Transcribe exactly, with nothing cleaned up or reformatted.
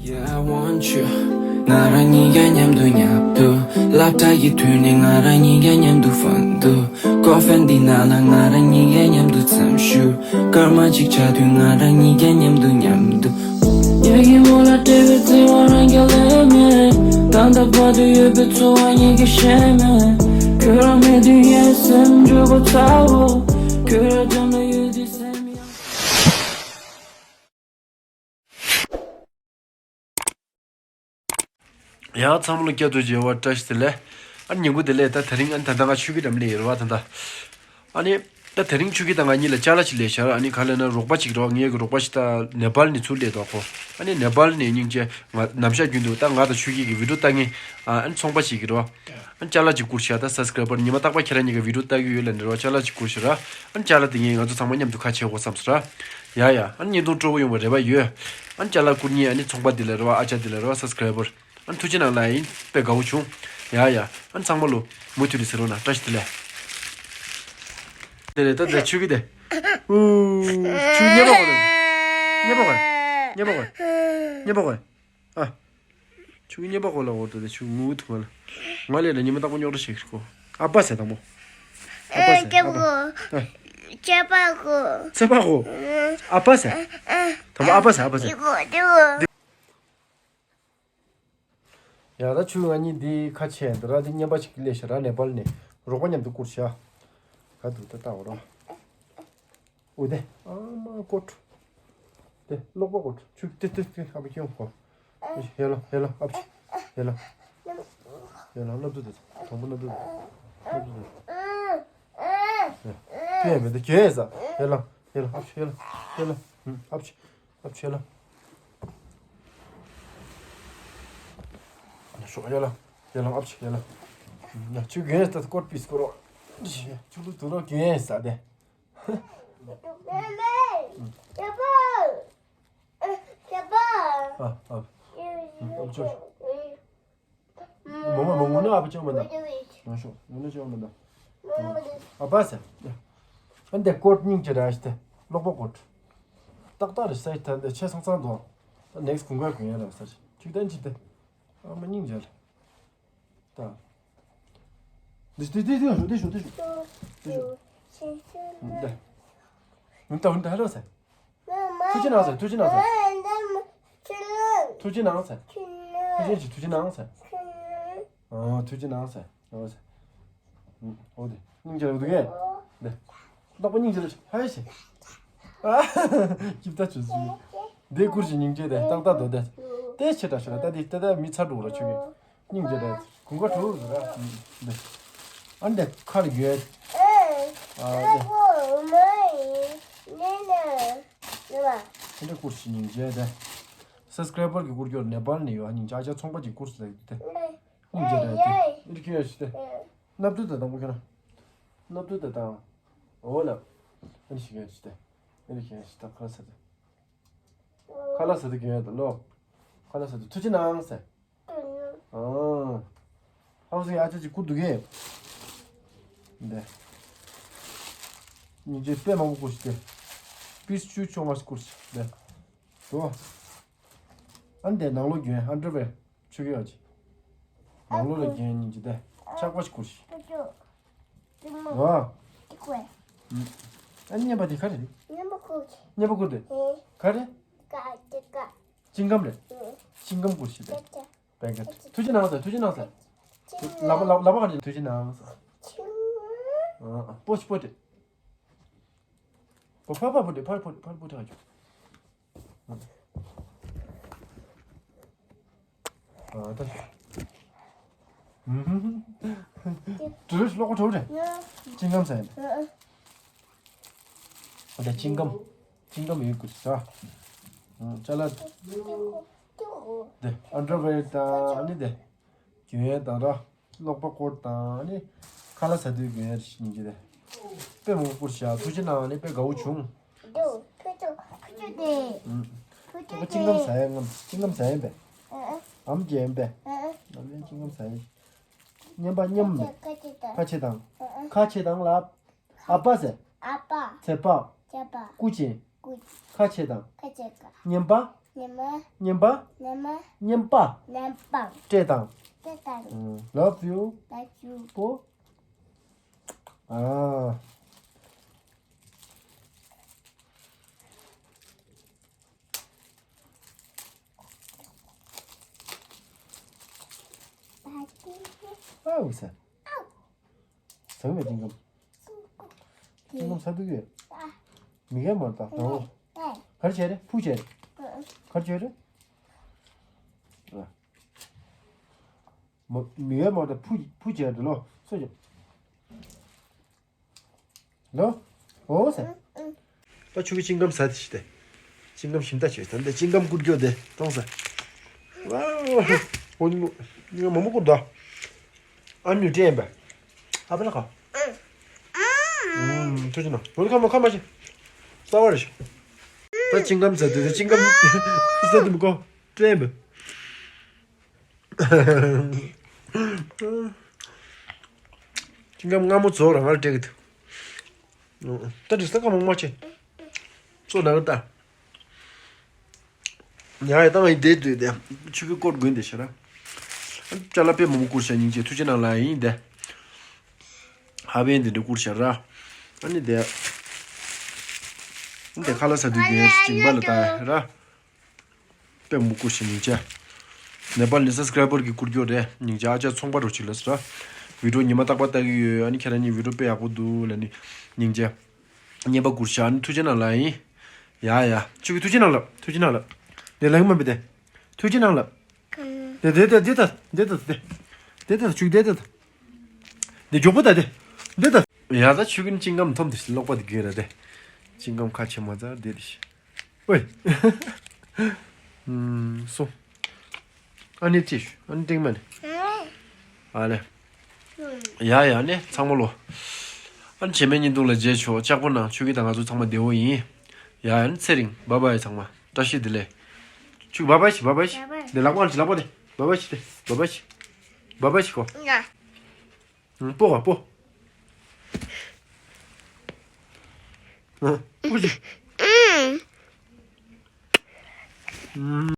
Yeah, I want you. ང་རང་གཉིས་ཀ་མཉམ་དུ་མཉམ་དུ། སློབ་གྲྭ་གི་དུས་ནས་ང་རང་གཉིས་ཀ་མཉམ་དུ་ཕན་དུ། ཀོ་ཧྥེ་འདི་ནང་ལ་ང་རང་གཉིས་ཀ་མཉམ་དུ་འཚམས་ཞུ། སྐར་མ་གཅིག་ཆགས་དུས་ང་རང་གཉིས་ཀ་མཉམ་དུ་མཉམ་དུ། ཉལ་གྱི་འོག་ལ་བྲེལ་བའི་བརྩེ་བ་རང་རྐྱ་ལས་མེད། ད་ལྟ་བར་དུ་ཡོད་པའི་འཚོ་བ་ཉིད་ཀྱིས་ཤེས་མེད། ཁྱོད་རང་མེད་དུས་ངའི་སེམས་འགྱུར་གོ་ཚ་བོ། ཁྱོད་རང་འགྲམ་ལ་ཡོད་དུས་སེམས་ཡང་། ཡང་ཚང་མ་ལ་བསྐྱར་དུ་མཇལ་བ་བཀྲ་ཤིས་བདེ་ལེགས། ཨ་ནི་ཉིན་གུང་བདེ་ལེགས། ད་དེ་རིང་ཨ་ནི་ད་ལྟ་ང་ཆོས་སྐྱིད་འགྲམ་ལ་ཡོད་རེད་བ། ད་ལྟ་ཨ་ནི་ད་དེ་རིང་ཆོས་སྐྱིད་དང་ང་གཉིས་ལ་ཅ་ལག་ཅིག་སླེབས་ཤག་ཨ་ནི་ག་ལབ་ན་རོགས་པ་ཅིག་རེད་བ། ངའི་གི་རོགས་པ་ཞིག་ད་ནེ་པཱལ་ནས་ཚུར་སླེབས་འདུག་ཁོ། ཨ་ནི་ནེ་པཱལ་ནས་སྙིང་རྗེ། ང་ནམ་ཞག་རྒྱུན་དུ་ད་ང་དང་ཆོས་སྐྱིད་ཀྱི་བི་ཌིའོ་ལྟ་མཁན་ཨ་ནི་ཚོང་པ་ཞིག་གི་རེད་བ། ཨ་ནི་ཅ་ལག་ཅིག་བསྐུར་ཤག་ད་སབ་སི་ཀ་རའི་བར་ཉི་མ་རྟག་པར་ཁྱེད་རང་གཉིས་ཀྱི་བི་ཌིའོ་ལྟ་གི་ཡོད་ལབ་ནས་རེད་བ། ཅ་ལག་ཅིག་བསྐུར་ཤག་ར། ཨ་ནི་ཅ་ལག་དེ་ངས་ང་ཚོ་ཚང་མ་མཉམ་དུ་ཁ་ཕྱེ་དགོས་བསམ་སོང་ར། ཡ་ཡ། ཨ་ནི་བརྙན་ཐུང་སྤྲོ་པོ་ཡོང་བའི་རེ་བ་ཡོད། ཨ་ནི་ཅ་ལག་བསྐུར་མཁན་ཨ་ནི་ཚོང་པ་འདི་ལ་རེད་བ། ཨ་ཅག་འདི་ལ་རེད་བ། སབ་སི་ཀ་རའི་བར། ཨ་ནི་ཐུགས་རྗེ་གནང་ལབ་ཡིན། དཔེ་དགའ་བོ་བྱུང་། ཡ་ཡ། ཨ་ནི་ཚང་མ་ལོ་མུ་མཐུད་ནས་ཟེར་རོགས་གནང་། བཀྲ་ཤིས་བདེ་ལེགས། དེ་ནས་ད་ལྟ་ཆོས་སྐྱིད་དེ། ཨུ། ཆོས་སྐྱིད་བརྙན་པར་གོ་ལ། བརྙན་པར་གོ། བརྙན་པར་གོ། བརྙན་པར་གོ། ཨ། ཆོས་སྐྱིད་བརྙན་པར་གོ་ལ་འོར་དེ་ཆོས་ངུ་ཐུབ་མ་ལ། ང་ལས་ལ་ཉི་མ་རྟག་པར་རྙོག་དྲ་བྱེད་ཀྱི་རེད་གོ། ཨ་ཕ་ཟེར་དང་པོ། ཨ་ཕ་ཟེར། ཨ་ཕ། ཨ། ཚེ་དཔག་གོ། ཨ་ཕ་ཟེར། དང་པོ་ཨ་ཕ་ཟེར། ཨ་ཕ་ཟེར། ཡ་ད་ཆུ་ང་གཉིས་འདི་ཁ་ཕྱེ་འདི་ར། འདི་བརྙན་པར་ཞིག་སླེབས་ཤག་ར། ནེ་པཱལ་ནས་རོགས་པ་མཉམ་དུ་བསྐུར་ཤག་ག་འདུག་ད་ལྟ་འོ་ར། འོ་དེ་ཨ་མ་ཀོ་ཊ། དེ་ཀློག་པ་ཀོ་ཊ། ཆུ་དེ་དེ་དེ་ཨ་མ་ཁྱོད་གོ། ཧེ་ལོ་ཧེ་ལོ་ཨ་ཕྱི། ཧེ་ལོ། ཧེ་ལོ་སྣབས་དུ་དེ། དང་པོ་སྣབས་དུ་དེ། སྣབས་དུ་དེ། ཕེ་མེ་དེ་གྱོད་ས། ཧེ་ལོ་ཧེ་ལོ་ཨ་ཕྱི། ཧེ་ལོ་ཧེ་ལོ། ཨ་ཕྱི། ཨ་ཕྱི་ལ། ཤོག་ཡ་ལ། ཡ་ལ་ཨ་ཕྱི་ཡ་ལ། ཡ་ཆུ་གན་ས་ཀོར་པིས་ཀོ་རོ། ཆུ་ལུ་དུ་རོ་གན་ས་དེ། ཨ་ཨ། ཨ་ཕྱི། མོ་མོ་མོ་ངུ་ན་ཨ་ཕ་ཅང་མ་ན། ང་ཤོག་ངུ་ན་ཅང་མ་ན། ཨ་པ་ས། ཨ་འདི་ཀོ་ཊ་སྙིང་རྗེ་ར་ཞིག་སྟེ་ཀློག་པ་ཀོ་ཊ། ཏག་ཏག་རེད་ས་ཡི་ད་འདི་ཆེ་སང་སང་དོ། ད་ནེག་སི་གུང་དཀར་གུང་ཡ་ར་ས་ཞིག་ཅིག་ཏན་ཅིག་སྟེ། ཨ་མ་སྙིང་རྗེ་རེད། ད། འདི་འདི་འདི་འདི་ཤོག་འདི་ཤོག་འདི་ཤོག་འདི་ཤོག་འདི། འདི་ད་འདི་ཧ་ར་ས། ཐུགས་རྗེ་གནང་ཟེར། ཐུགས་རྗེ་གནང་ཟེར། ཐུགས་རྗེ་གནང་ཟེར། ཐུགས་རྗེ་ཆེ། ཐུགས་རྗེ་གནང་ཟེར། ཨ་ཐུགས་རྗེ་གནང་ཟེར། ཨོ་ཟེར། ཨོ་དེ་སྙིང་རྗེ་རེད་འདུག་གས། དེ་ལག་པ་སྙིང་རྗེ་རེད། ཧའི་ཞེ། ཨ་སྐྱིད་ད་བྱོས་སུ། དེ་བསྐུར་ཞིང་སྙིང་རྗེ་དེ་ཏག་ཏག་འདུག་དེ། དེ་ཆེ་དྲགས་ཤོད་ད། དེ་ད་ད་མི་ཚ་འགྲོ་ར་ཆོས་གི། སྙིང་རྗེ་རེད། གོང་ཁ་གྲུ་ར། འདི། ཨ་འདི་ཁར་གྱོན། ཨ་འདི། འདི་བསྐུར་ཞིང་སྙིང་རྗེ་དེ། སབ་སི་ཀ་རའི་བར་གྱི་བསྐུར་རྒྱུར་ནེ་པཱལ་ནས་ཡོད། སྙིང་རྗེ་ཨ་ཅག་ཚོང་པ་གྱིས་བསྐུར་སོང་དེ། སྙིང་རྗེ་རེད་དེ། འདི་ཁྱོད་ཡོད་ཤི་དེ། སྣབས་དུད་དེ་དང་པོ་ཁྱོད་ན། སྣབས་དུད་དེ་དང་། འོ་ལ། འདི་ཞིག་ཡོད་ཤི་དེ། འདི་ཁྱོད་ཡོད་ཤི་ད་ཁ་ལ་ས་དེ། ཁ་ལ་ས་དེ་གྱོན་ཡོད་དོ་ལོ། ཁ་ལ་ས་དེ་ཐུགས་རྗེ་གནང་ཟེར། ཨང་། ཧ་སི་ཨ་ཅག་ཅིག་བསྐུར་འདུག་གས། འདི། སྙིང་རྗེ་དཔེ་མང་པོ་བསྐུར་ཤི་དེ། པིས་བཅུ་བཅོ་ལྔ་ཞིག་བསྐུར་ཤི་དེ། དོ། ཨ་འདི་ནང་ལོགས་གྱོན་ཨན་ཌར་ཝེར་ཆུ་གི་ཡོད་ཅི། ནང་ལོགས་ལ་གྱོན་སྙིང་རྗེ་དེ། ཆག་པ་ཞིག་བསྐུར་ཤི། ཨ། ཨ་བརྙན་པ་དེ་ག་རེ་རེད། བརྙན་པ་བསྐུར་དེ། ག་རེ། ཅིང་ཀམ་རེད། ཅིང་ཀམ་བསྐུར་ཤི་དེ། བེང་ཀེ། ཐུགས་རྗེ་གནང་ཟེར། ཐུགས་རྗེ་གནང་ཟེར། ལབ་པ་ལབ་པ་ག་ནས་ཐུགས་རྗེ་གནང་ཟེར། ཨ་ཨ་པོ་ཆི་པོ་ཏི། པོ་ཕ་ཕ་པོ་ཏི་ཕ་པོ་ཕ་པོ་ཏི་ཧ་ཅུ། ཨ་ད་ཤོ། ཏྲུ་ལོག་པ་ཁྲོ་རེད། ཅིང་ཀམ་ཟེར། ཨ་ད་ཅིང་ཀམ། ཅིང་ཀམ་ཡོད་དགོས་ཟེར། ཨ་ཅ་ལག་དེ་ཨན་ཌར་ཝེར་དང་ཨ་ནི་དེ། གྱོན་ཡས་དང་ར། ཀློག་པ་སྐོར་དང་ཨ་ནི། ཁ་ལག་ཟ་དུས་གྱོན་ཡས་སྙིང་རྗེ་དེ། དཔེ་མང་པོ་བསྐུར་ཤག་ཐུགས་རྗེ་གནང་། ཨ་ནི་དཔེ་དགའ་བོ་བྱུང་། ཨུམ། ཨ་ཅིང་ཀམ་ཟ་ཡས་ངམ་ཅིང་ཀམ་ཟ་ཡས་པས། ཨམ་རྒྱན་པས། ཨམ་རྒྱན་ཅིང་ཀམ་ཟ་ཡས། མཉམ་པ་མཉམ་མེད། ཁ་ཕྱེ་དང་། ཁ་ཕྱེ་དང་ལབ། ཨ་པ་ཟེར། ཨ་པ། ཚེ་དཔག་ཚེ་དཔག་སྐུ་ཅན། སྐུ། ཁ་ཕྱེ་དང་། ཁ་ཕྱེ་དང་། མཉམ་པ། ཉི་མ། ཉིན་པ། ཉི་མ། ཉིན་པ། ཉིན་པ། སྤྲད་དང་། སྤྲད་དང་། ཨུམ། Love you། Love you། པོ། ཨ། ཨའུ་ས། ཟ་གི་མེད་ཅིང་ཀམ། ཅིང་ཀམ་ཟ་འདུག་གི། མི་གས་མ་ད་ནོ། ག་རེ་བྱས་རེད། ཕུ་བྱས་རེད། ག་རེ་བྱས་རེད། ཨ། མ་མི་གས་མ་ད་ཕུ་ཕུ་བྱས་རེད་ལོ། སོ་བྱས། ལོ། འོ་ཟེར། ད་ཆུ་གི་ཅིང་ཀམ་ཟ་དེ་ཤི་དེ། ཅིང་ཀམ་ཞིམ་ད་བྱོས་ད་འདི་ཅིང་ཀམ་བསྐུར་རྒྱུ་དེ་གཏོང་ས། ཝའོ། འོ་ཉི་མ་མོ་མོ་བསྐུར་ད། ཨ་མྱུ་ཏྲེན་པ། ཨ་པ་ལ་ཁ། ཐུ་ཅི་ན་བོད་ཁ་མ་ཁ་མ་ཤི། ས་བ་རེ་ཤི། ད་ཅིང་ཀམ་ཟ་དེ་དེ་ཅིང་ཀམ་ཟ་དེ་མི་ཁོ་ཏྲེན་པ། ཅིང་ཀམ་སྔ་མོ་ཚོ་རང་ང་སྤྲད་གི་འདུག་ད་དྲི་ས་ཁ་མང་མ་ཆེ། ཚོ་ན་གི་ད། ཡ་ཡ་ཏང་ཡི་དེ་དུས་དེ་ཆུ་གི་སྐོར་དགོན་དེ་ཤ་ར། ཅ་ལ་པེ་མོ་མོ་བསྐུར་ཤ་སྙིང་རྗེ་ཐུགས་རྗེ་གནང་ལ་ཡིན་དེ། ཧ་བན་དེ་འདྲ་བསྐུར་ཤ་ར། ཨ་ནི་དེ། འདི་ཁ་ལ་ས་དུས་དེ་ཅིང་པ་ལ་ད་ར། དཔེ་མི་བཀུར་ཞིང་སྙིང་རྗེ། ནེ་པཱལ་ནི་སབ་སི་ཀ་རའི་བར་གྱི་བཀུར་སྐྱོར་རེད། སྙིང་རྗེ་ཨ་ཅག་ཚོང་པ་རོ་ཆི་ལ་སི་ར། བི་ཌིའོ་ཉི་མ་རྟག་པར་ལྟ་གི་ཡོད། ཨ་ནི་ཁྱེད་རང་གཉིས་བི་ཌིའོ་དཔེ་ཡག་པོ་འདུག་ལ་ནི། སྙིང་རྗེ། བརྙན་པ་བཀུར་ཤག་ཨ་ནི་ཐུགས་རྗེ་གནང་ལ་ཡིན། ཡ་ཡ། ཆུ་གི་ཐུགས་རྗེ་གནང་ལབ། ཐུགས་རྗེ་གནང་ལབ། དེ་ལ་ཡིན་མ་མི་དེ། ཐུགས་རྗེ་གནང་ལབ། དེ་དེ་དེ་དེ་ད་དེ་ད་དེ། དེ་ད་ཆུ་གི་དེ་དེ་ད། དེ་མགྱོགས་པོ་ད་དེ། དེ་ད། ཡ་ད་ཆུ་གི་ནི་ཅིང་ཀམ་འཐོམ་དེ་ཤི་ལོག་པ་དེ་གི་ར་དེ། ཅིང་ཀམ་ཁ་ཆེ་མ་ཛར་དེ་དེ་ཤི། ཨོའི། ཨུམ། སོ། ཨ་ནི་ཅི་ཞུ། ཨ་ནི་ཏིང་མ་ནི། ཨ་ལེ། ཡ་ཡ་ནི་ཚང་མ་ལོ། ཨ་ནི་བྱེ་མའི་བརྙན་ཐུང་ལ་མཇལ་ཆོག་ལྕགས་པོ་ནང་ཆུ་གི་དང་ང་ཚོ་ཚང་མ་བདེ་བོ་ཡིན། ཡ་ཡ་ནི་ཚེ་རིང་བཱ་བཱའི་ཚང་མ་བཀྲ་ཤིས་བདེ་ལེགས། ཆུ་བཱ་བཱའི་ཤི་བཱ་བཱའི་ཤི། བཱ་བཱའི། དེ་ལག་པ་ཨ་ལ་ཅི་ལག་པ་དེ་བཱ་བཱའི་ཤི་དེ་བཱ་བཱའི་ཤི། བཱ་བཱའི་ཤི་ཁོ། ཡ། ཨང་། སྤོ་ག་སྤོ། ཨང་། སྤོ་ཅིག་ཨང་།